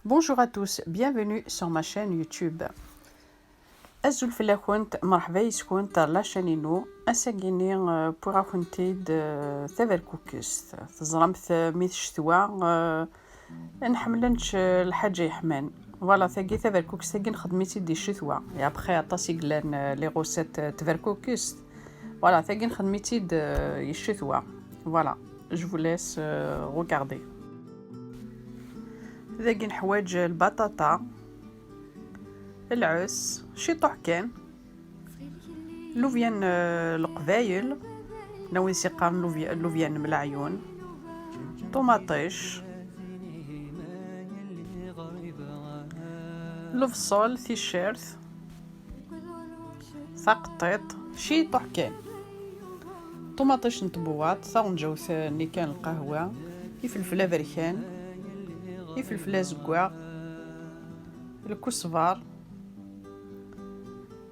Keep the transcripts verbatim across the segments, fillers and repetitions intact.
Bonjour à tous, bienvenue sur ma chaîne YouTube. Azul fell-akent, merḥba yis-kent ar la chaîne-inu. Ass-agi-nni, euh, wwiɣ-akent-id, euh, taberkukest. Teẓramt, euh, mi teccetwa, euh, nḥemmel ad nečč, euh, lḥaǧa yeḥman. Voilà, tagi taberkukest-agi nxeddem-itt-id di ccetwa. Et après, aṭas i yellan, euh, les recettes, euh, tberkukest. Voilà, tagi nxeddem-itt-id, euh, i ccetwa. Voilà, je vous laisse, euh, regarder. Dagi neḥwaǧ lbaṭaṭa, lɛes, ciṭuḥ kan, lubyan, euh, leqbayel, na win s-iqqaren lubya-, lubyan n leɛyun, ṭumaṭic, lebṣel, ticcert, taqeṭṭiṭ, ciṭuḥ kan. Ṭumaṭic n tbewwaṭ, taɣenǧawt-nni kan lqahwa, ifelfel aberkan, ifelfel azeggaɣ, lkusbar,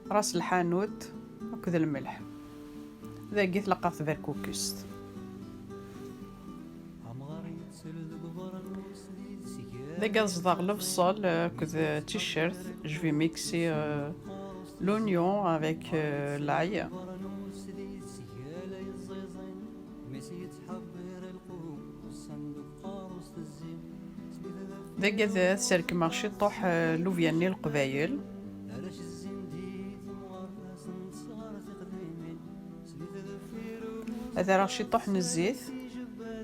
ras lḥanut akked lmelḥ. Dagi tlaqeɣ tberkukest. Dagi ad zḍeɣ lebṣel, euh, akked, euh, ticcert. Je vais mixer, euh, l'oignon avec, euh, l'ail. Dagi ad serkmeɣ ciṭuḥ, euh, lubyan-nni leqbayel. Ad rreɣ ciṭuḥ n zzit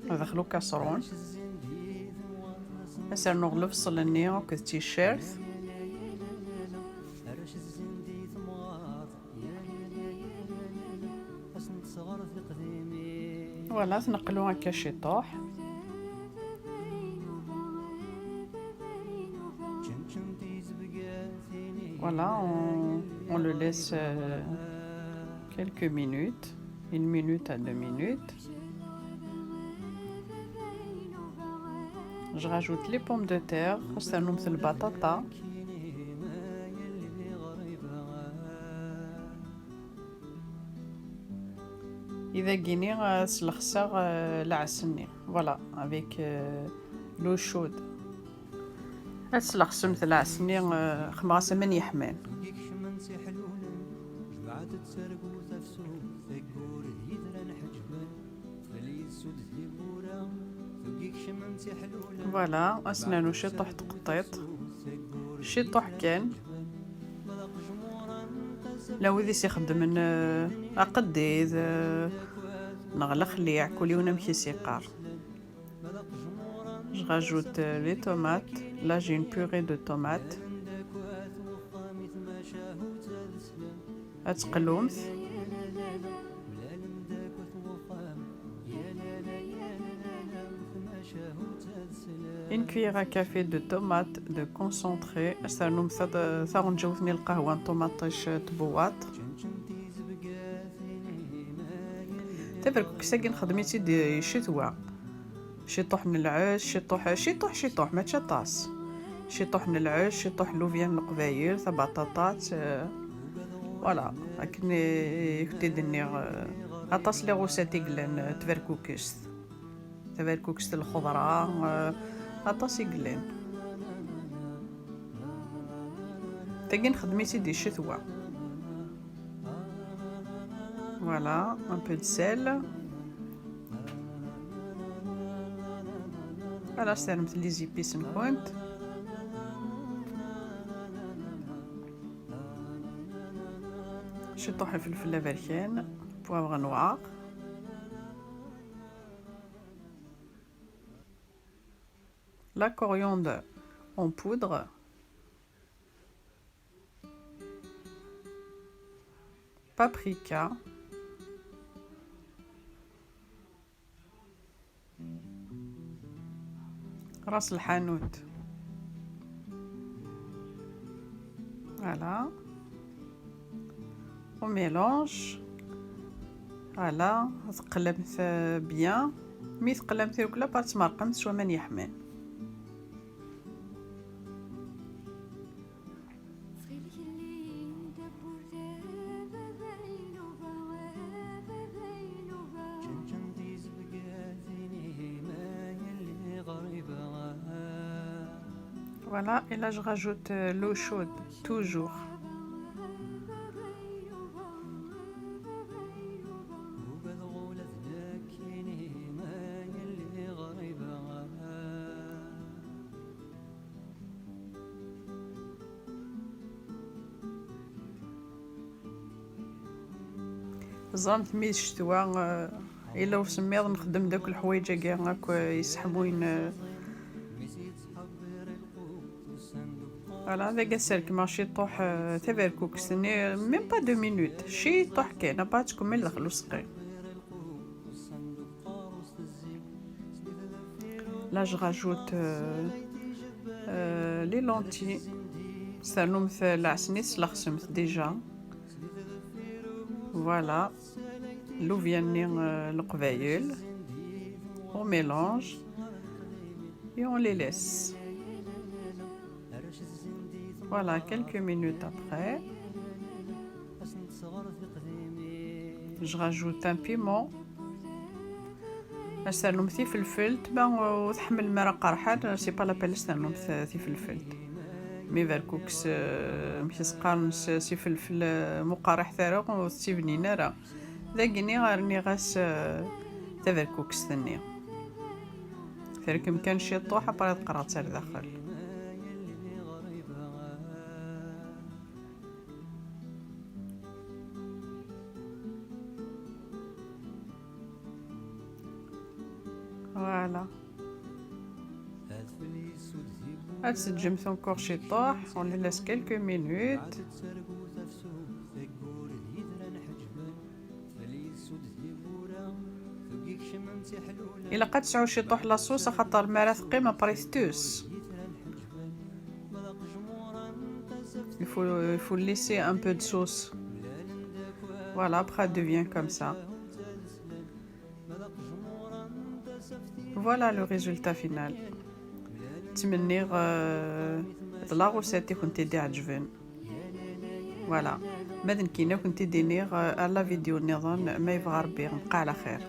daxel ukaṣrun. Ad s-rnuɣ lebṣel-nni akked ticcert. Voilà, tneqlu akka ciṭuḥ. Voilà, on, on le laisse, euh, quelques minutes, une minute à deux minutes. Je rajoute les pommes de terre, ad s-ternumt lbaṭaṭa. I dagini, euh, ad slexseɣ, euh, lɛes-nni. Voilà, avec, euh, l'eau chaude. Ad slexsemt lɛes-nni, euh, xemɣas aman yeḥman. Voilà, ad s-nernu ciṭuḥ tqeṭṭiṭ, ciṭuḥ kan. La wid i s-ixeddmen, euh, aqeddid, euh, neɣ lexliɛ, kul yiwen amek i s-iqqar. Je rajoute, euh, les tomates. Là, j'ai une purée de tomates. Ad teqlumt. Une cuillère à café de tomate de concentré. Ad s-ternumt taɣenǧawt-nni lqahwa n ṭumaṭic tbewwaṭ. Taberkukest-agi nxeddem-itt-id i ccetwa. Ciṭuḥ n lɛes, ciṭuḥ, ciṭuḥ, ciṭuḥ, mačči aṭas. Ciṭuḥ n lɛes, ciṭuḥ n lubyan n leqbayel, tabaṭaṭat, euh, voilà, akken i, i kent-id-nniɣ, euh, aṭas les recettes i yellan, euh, tberkukest. Taberkukest n lxeḍra, euh, aṭas i yellan. Tagi nxeddem-itt-id di ccetwa. Voilà, un peu de sel. Voilà, ad s-ternumt les épices-nkent. Ciṭuḥ ifelfel aberkan, poivre noir. La coriandre en poudre. Paprika. Ras lḥanut. Voilà. On mélange. Voilà, teqlemt, euh, bien. Mi teqlemt irkul, après tmerqemt s waman yeḥman. Voilà, et là je rajoute euh, l'eau chaude, toujours. Ẓramt mi d ccetwa, eh, yella usemmiḍ nxeddem-d akk leḥwayeǧ-agi akk, eh, yesseḥmuyen, eh. Voilà, dagi ad serkmeɣ ciṭuḥ, eh, taberkukest-nni, même pas deux minutes, ciṭuḥ kan, après ad tkemmel daxel useqqi. Là, je rajoute euh, euh, les lentilles. Ternumt lɛesni, teslexsemt déjà. Voilà. Lubya-nni, euh, leqbayel. On mélange et on les laisse. Voilà, quelques minutes après, je rajoute un piment. Ad s-ternumt tifelfelt, ma ur tḥemmlem ara aqerḥan, c'est pas la peine ad s-ternumt tifelfelt. Mi berkukes, eh, amek i s-qqaren s, s ifelfel, eh, muqerriḥ tara, ur tettibnin ara. Dagini rniɣ-as, eh, taberkukest-nni. Terkem kan ciṭuḥ, après ad qqreɣ-tt ar daxel. Voilà. Ad teǧǧemt encore ciṭuḥ, on les laisse quelques minutes. Ilaq ad tesɛu ciṭuḥ la sauce, axaṭer mi ara teqqim après tettess. Il faut, il faut laisser un peu de sauce. Voilà, après elle devient comme ça. Voilà le résultat final. Ttmenniɣ, euh, d la recette i kent-id-iɛeǧben. Voilà. Ma d nekkini ad kent-id-iniɣ, euh, ar la vidéo nniḍen, ma yebɣa Rebbi, nbqa ɛla xir.